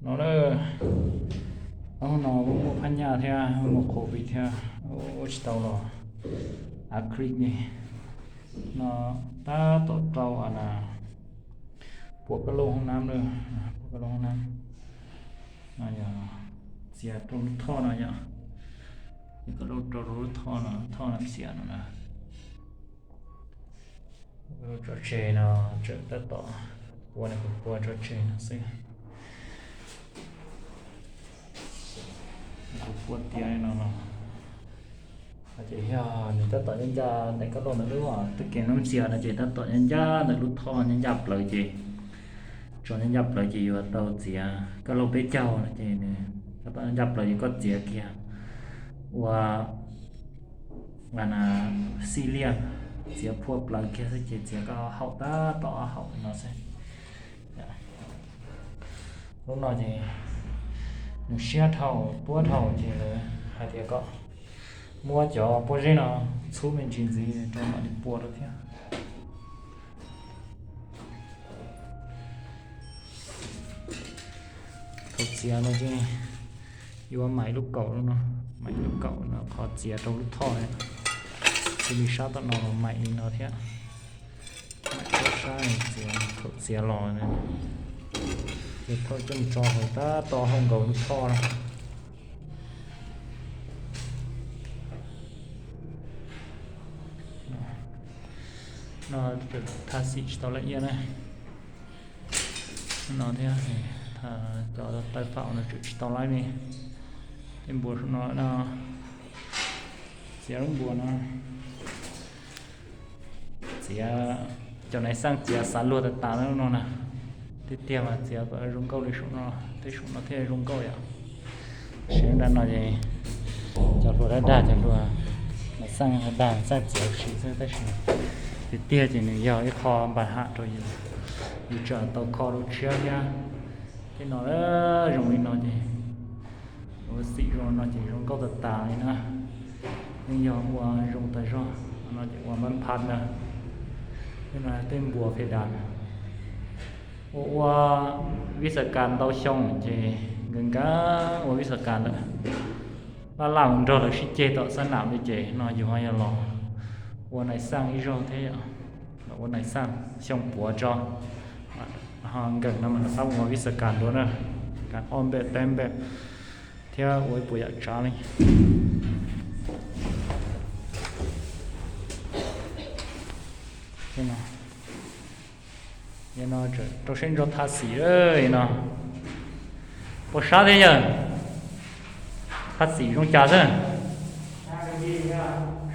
No na, ob hnub no muaj phab nyaj thiab muaj covid thiab, ua tsis tau los acrylic ne. No tab tom rau a na, puas koj lub hoob nab na, puas koj lub hoob nab. No yog txiav rau lub thoj no yom, yog koj lub rau lub thoj no, thoj no txiav no na. Tso tseg no, tseem tab tom pua, kuv pua tso tseg no xwb. Kuv pua tiav li no no, ces yog nws tab tom ncaj ncaj ntawm koj lub, ntawm lub twb kev nub txias no ces tab tom ncaj ncaj ntawm lub thoj, ncaj ncaj plaws ces, tso ncaj ncaj plaws ces yuav tau txiav koj lub peb caug no ces nws tab tom ncaj plaws ces koj txiav kiag ua xij liaj, txiav phua plaws kiag xwb ces txiav koj haum tab tom haum no xwb. Lub no ces nws siab dhau, puab dhau ces lawv hais tias kom muab cov pob zeb no txhub me ntsis ntxiv rau mam li pua rau thiab. Thaum txiav no ces yuav maim lub kaum no, maim lub kaum no qhov txiav rau lub thoj, cia li sab tom no los maim li no thiab. Maim sab sab txiav, thaum txiav los ces thaum coj mus tso hauv tab tom haum nkaus lub thoj no. No tha xim tsis tau laj iab na. No thiab, cov taw faum no tseem tsis tau laib li. Tej npuas no, txiav lub npuas no, txiav, cov nais xaj txiav xav luag tas tas no na. Tiag tiag mas txiav kom zoo nkauj li saum no, tej saum no thiaj zoo nkauj yom. Saib nram no ces cov hluas dab dag, cov hluas nais xaj dag, xaj txiav ua si xwb tab sis tiag tiag ces nws yog ib qho npam ham rau yus, yus tsam tau kho rau tshiab thiab. Tej no zoo li no ces ua xim zoo no ces zoo nkauj tas tas li na. Yeej yog ua zoo tas zog no ces ua npab phab na. Tej no tej npuas phe das, ua ua vij xas kas ntau xyoo ces nkawd nkawd ua vij xas kas lawm, laj laj mus nrog lawv sib ceg tom xab nam li ces no yus ho yog los ua nais xaj ib zaug thiab yom. Los ua nais xaj xyoo puav tso, ho nkees no mas nws pab ua vij xas kas dua na, kas ob npem peb npem thiab ua ib puas yam tsav li. Yog no rau siab ntso tha xim no, puas sab thiab yawg? Tha xim zoo cas xwb?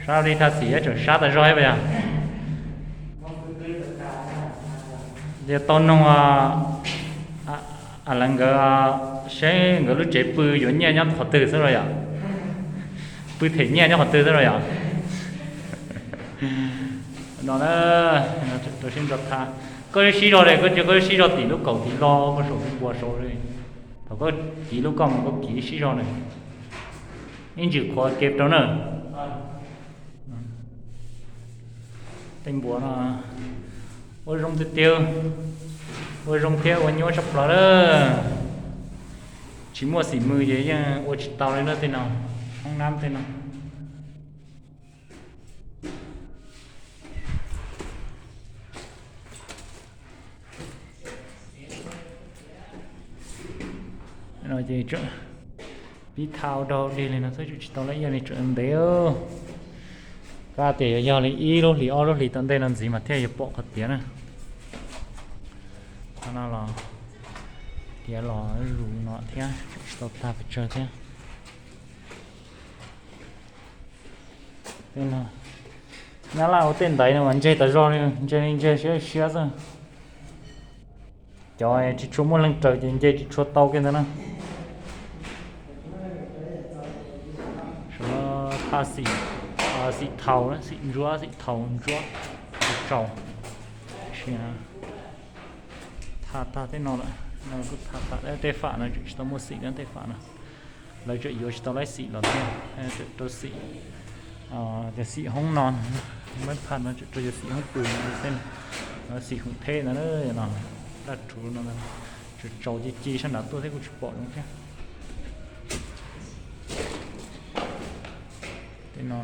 Sab li tha xim tseem sab tas zog ib puas yog? Yog tau noog a lawv nkawd seb nkawd lub tsev pw yuav nyiaj nyob qhov twg xwb los yom? Pw them nyiaj nyob qhov twg xwb los yom? No na, rau siab ntso tha. Koj sib zog li, koj cia koj sib zog tim lub kaum tim lo, koj saum tus npuas saud li. Thaum koj kiv lub koj mus koj kiv sib zog li. Ib ntsis qhuav ke rau na. Tej npuas no ua zoo tiag tiag, ua zoo thiab ua nyuaj tshaj plaws lawm. Tsis muaj xim mws ces yeej ua tsis tau li na tej no, hoob nab tej no. No ces pib tha ua dog dig li no xwb tsis tau laj iab li, tseem ntev. Koj tias yuav yog li ib lub hlis ob lub hlis tom ntej no ntxiv mas thiaj yuav pom qhov tiav na. Qhov no los tiav los zus no thiab, tseem tsis tau tag pes tsawg thiab. Nyab laj ua tej ntaiv no mas ntseg tas zog li, ntseg li ntseg siab siab xwb. Cov tsis tshua muaj leej raws ces nce tsis tshua tau kiag ntawd na. Suav thaj xim, xim thaus, xim ntsuab, xim thaus ntsuab, tsaus. Tha tag tej no lawm, kuj tha tag tej fam no tseem tsis tau muaj xim na, tej fam no lawv tseem yuav tsis tau laib xim los thiab, tseem rau xim, cov xim hoob no, mab phaj no tseem rau cov xim hoob pw no, xim hoom theb ntawd no, daj rhuv no, Tsaus tsaus ci ci sab nrad tuaj thiab kuj tsis pom zoo thiab. Tej no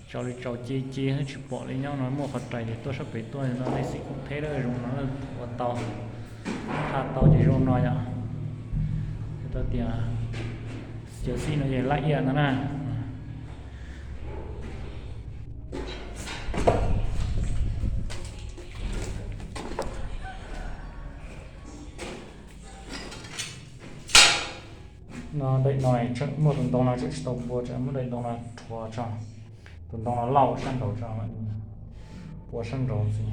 tsaus li tsaus ci ci thiab tsis pom li, nyob no muaj qhov rais ces tuaj sab pem tuaj no, nej xim khoom theb lawm zoo no ua tau, tha tau ces zoo no yom. Tau tias xyov xij no ces laj iaj no na. No daim no muaj tus ntoo no tseem tsis tau npua, tseem muab daim ntoo no rhuav tso. Tus ntoo no lauj sab nraud tso, pua sab nraud ntxiv.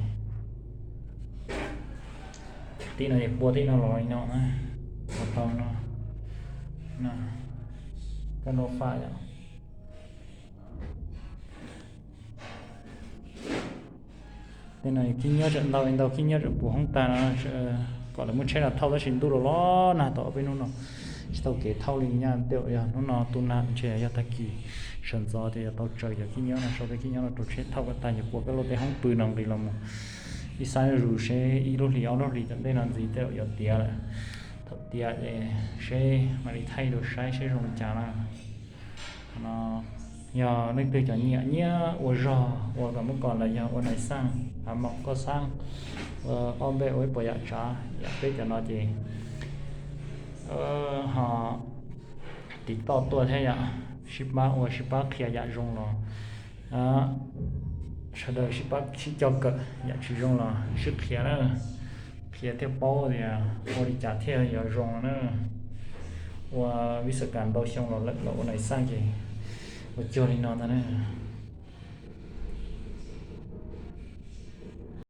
Tib no ces pua tib no los li no na, ua tau no, kaj ntau faj yom. Tej no khib nyiab tseem ntau li ntau, khib nyiab tseem puv hoob tag no, kom lawv muab tsheb los thauj tab sis ntuj los los nag tau ob peb hnub no tsis tau kev thauj li nyaj. Tej zaum yog hnub no tu nag ntshe yog tag kis sawv ntxov tias yuav tau tsaws cov khib nyiab no, sau tej khib nyiab no rau tsheb thauj kom tag, yuav pua kaj lub tej hoob pw no nqis los mus ib xab zuj zus seb ib lub hlis ob lub hlis tom ntej no ntxiv tej zaum yuav tiav lawm. Thaum tiav es seb mam li thaij rau saib seb zoo li cas na. Qhov no yog leej twg cov nyiam nyiam ua zog ua kom muab kom los yog ua nais xaj, hav maum koj xab, ua ob npej ua ib puas yam tsav, yam peb cov no ces ho tiv toj tuaj thiab yom, sib pab ua sib pab qhia yam zoo los sawv daws sib pab sib coj kawm, yam tsis zoo los sib qhia na, qhia thiaj paub tias ua li cas thiaj yuav zoo na. Ua vib xav kas ntau xyoo los lawm los ua nais xaj ces ua cuag li no ntag na.